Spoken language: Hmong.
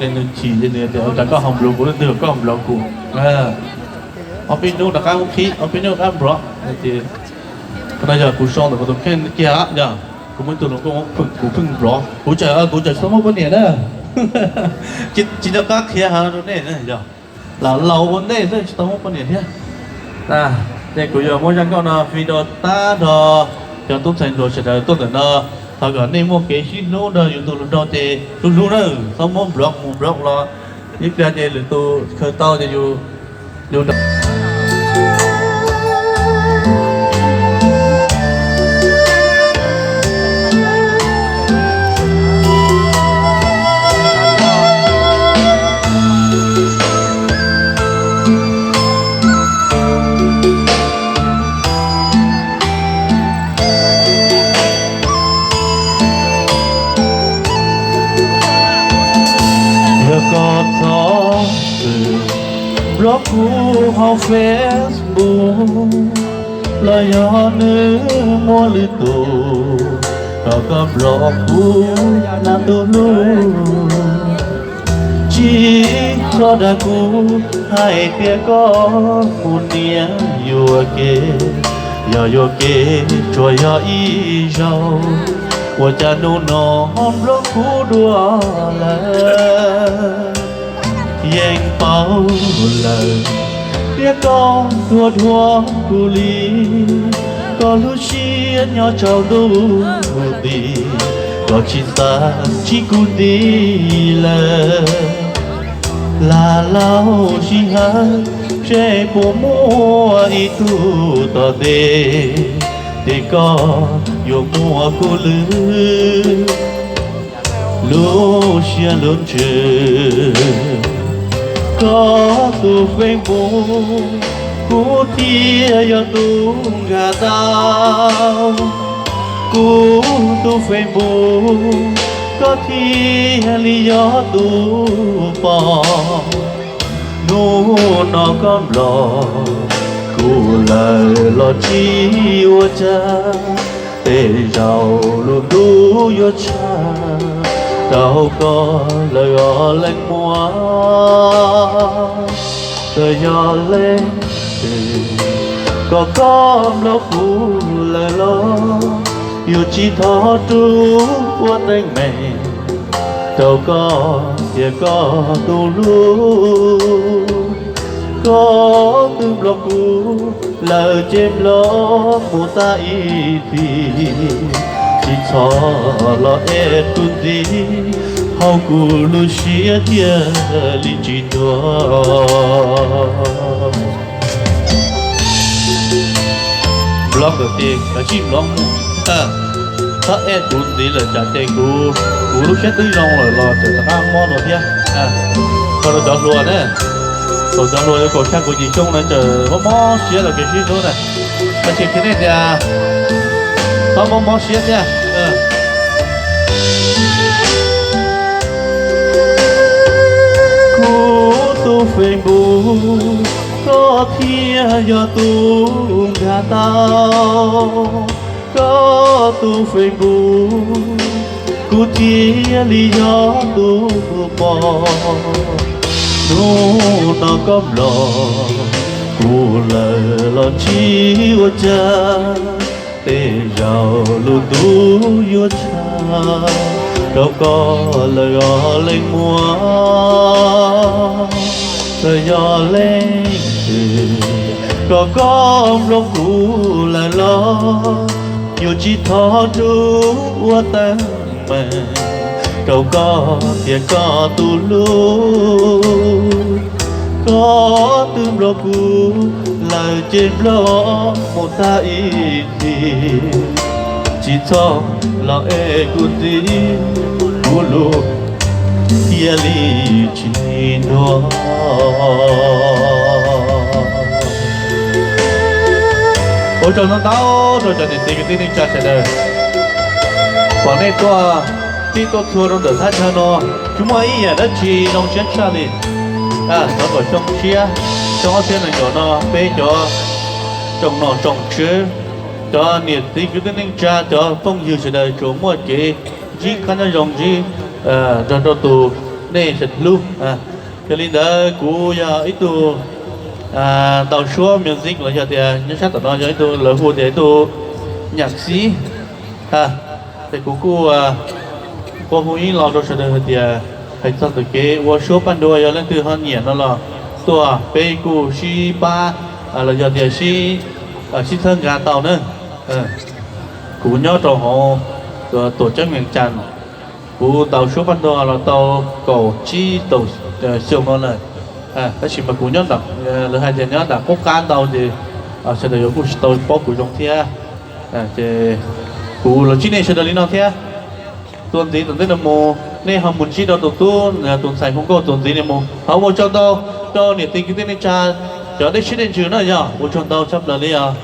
Nws chim ces nws tias, ua cas koj ho nplov kuv leej twg, koj nplov kuv? Ob peb hnub rov qab qhib, ob peb hnub rov qab nplov. Ces qhov no yog kuv sau ntawm kuv tus kheej kiag yog kuv muaj ib tug hluas nkauj kuv pheej nplov, kuv tseem, kuv tseem tsis tau muaj poj niam na. Tsis nco qab qhia heev rau nej na yog, lam laus ua ntej xwb tsis tau muaj poj niam thiab. Ces kuv yuav muab zaj nkauj no fij rau tag nrho cov tub ntxhais hluas sawv daws tuaj ntawm no, thov kom nej muaj kev sib hlub nrog yus tus hluas nraug ces hlub hlub na, txhob muab nplov mus nplov los ib pliag ces lwm tus khaws tau ces yus, yus Yog koj txhob txwm nplov kuv hauv Facebook, los yog nws muaj lwm tus kom koj nplov kuv na tus hlub. Tsis txhob dag kuv hais tias koj mus niam yuam kev, yog yuam kev tsuas yog ib zaug, ua cas hnub no ho nplov kuv dua lawm. Yeej paub lawm tias koj tuag dua kuv li, koj lub siab nyob tsaus ntuj nti, koj tsis xav ntsib kuv nti lawm. Lam laus sij hawm seb puas muaj ib tug tom ntej, ces koj yuav muaj kuv lwm lub siab lub ntsws. Koj tus Facebook kuv thiaj yog tus nkag tau, kuv tus Facebook koj thiaj li yog tus pom. Hnub no koj nplov kuv lawm los tsis ua cas, tej zaum lub ntuj yuav tshaj rau koj lawm os leej muam. Txawm yog leej twg kom koj nplov kuv lawm los yuav tsis thov rub ua teeb meem rau koj thiab koj tus hlub. Koj twb nplov kuv lawm ces nplov mus tag ib pliag, tsis txhob los ev kuv ntxiv hauv kuv lub siab thiaj li tsis ntuag. Nplov kom ces kav tsij nplov mus, txhob ev kuv ntxiv lawm tsam ces kuv, kuv lub siab twb zoo lawm los tseem rov qab mob dua thiab. Txog rau cov hluas na, thaum cov hluas yuav kaum xya kaum yim xyoo na tseem mob mob siab lawm kev sib hlub na, mas tseem qhia nej tias txhob mob mob siab thiab. Kuv tus Facebook koj thiaj yog tus nkag tau, koj tus Facebook kuv thiaj li yog tus pom. Hnub no koj nplov kuv lawm los tsis ua cas, tej zaum lub ntuj yuav tshaj rau koj lawm os leej muam. Txawm yog leej twg kom koj nplov kuv lawm los yuav tsis thov rub ua teeb meem rau koj thiab koj tus hlub. Koj twb nplov kuv lawm ces nplov mus tag ib pliag, tsis txhob los ev kuv ntxiv, kuv lub thiaj li tsis ntuag. Ua tsaug ntau ntau rau cov niam txiv kwv tij neej tsa sawv daws, pom nej tuaj txij tuaj txhua rau ntawm thaj chaw no, tsis muaj ib yam dab tsi zoo siab tshaj li. Thov kom xyoo tshiab, xyoo ob txhiab nees nkaum no peb cov tsoom nom tsoom tswv, cov niam txiv kwv tij neej tsa, cov phooj ywg sawv daws tsuas muaj kev ntsib qab nyob zoo, ntsib nrog rau tus nej sawv daws hlub. Yog li ntawd kuv yog ib tug tau suab music los yog tias nyob sab tom no yog ib tug lawv hu tias ib tug nhạc sĩ. Ces kuv kuj quaj hu ib lo rau sawv daws hais tias hais txog ntawm kev ua suab paj nrua, yog leej twg ho nyiam no los tuaj peb kuj sib pab los yog tias sib txhawb nqa tau na. Kuv nyob rau hauv tuam ceeb Vees Cas, kuv tau suab paj nrua los tau kaum tsib xyoo no lawm. Tab sis mas kuv nyob, lawv hais tias nyob nram qub qab ntau ces sawv daws yuav kuj tsis tau paub kuv zoo thiab. Ces kuv los ntsib nej sawv daws li no thiab. Txuas ntxiv tom ntej no mus nej ho mus ntsib rau tus tub, tus ntxhais hu nkauj, txuas ntxiv no mus thov ua tsaug ntau rau niam txiv kwv tij neej tsa, cov dej siab dej ntsws na, yog ua tsaug ntau tshaj plaws li os.